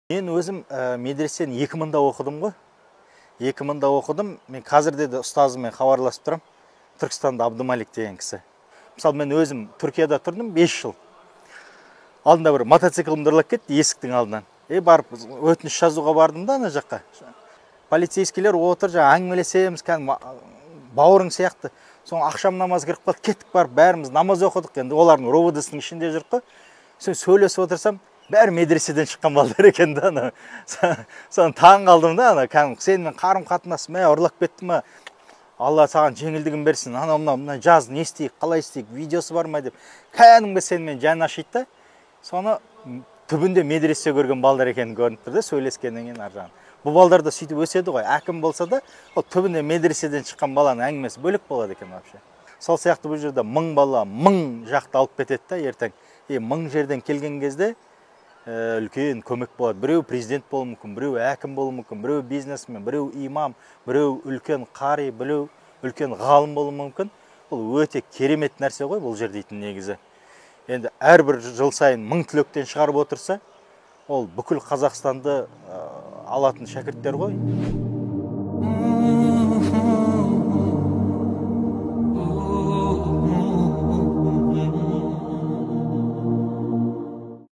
Мен өзім медресені 2000-да оқыдым ғой. 2000-да оқыдым. Мен қазірде де ұстазыммен хабарласып тұрамын. Түркістанда Абдумалик деген кісі. Мысалы, мен өзім Түркияда тұрдым 5 жыл. Алдында бір мотоциклімді ұрлап кетті есіктің алдынан. Барып өтініш жазуға бардым да ана жаққа. Полицейскийлер отыр, жаңа әңгімелесеміз, кәдімгі бауырың сияқты. Соң ақшам намаз кіріп қалды, кеттік барып бәріміз намаз оқыдық. Енді олардың РОВД-сының ішінде жүрік қой. Соң сөйлесіп отырсам, бәрі медреседен шыққан балдар екен да ана. Соны таң қалдым да ана, кәдімгі сенімен қарым қатынас, мә, ұрлап кетті ма? Алла саған жеңілдігін берсін, анау мынау, мына жаз, не істейік, қалай істейік, видеосы бар ма деп. Кәдімгі сенімен жан ашиды да. Соны түбінде медресе көрген балдар екені көрініп тұр да сөйлескеннен кейін ар жағын. Бұл балдар да сөйтіп өседі ғой, әкім болса да, ол түбінде медреседен шыққан баланың әңгімесі бөлек болады екен вообще. Сол сияқты бұл жерде 1000 бала 1000 жақты алып кетеді да ертең. 1000 жерден келген кезде үлкен көмек болады. Біреу президент болуы мүмкін, біреу әкім болуы мүмкін, біреу бизнесмен, біреу имам, біреу үлкен қари, біреу үлкен ғалым болуы мүмкін. Бұл өте керемет нәрсе ғой бұл жер дейтін негізі. Енді әрбір жыл сайын 1000 түлектен шығарып отырса, ол бүкіл Қазақстанды алатын шәкірттер ғой.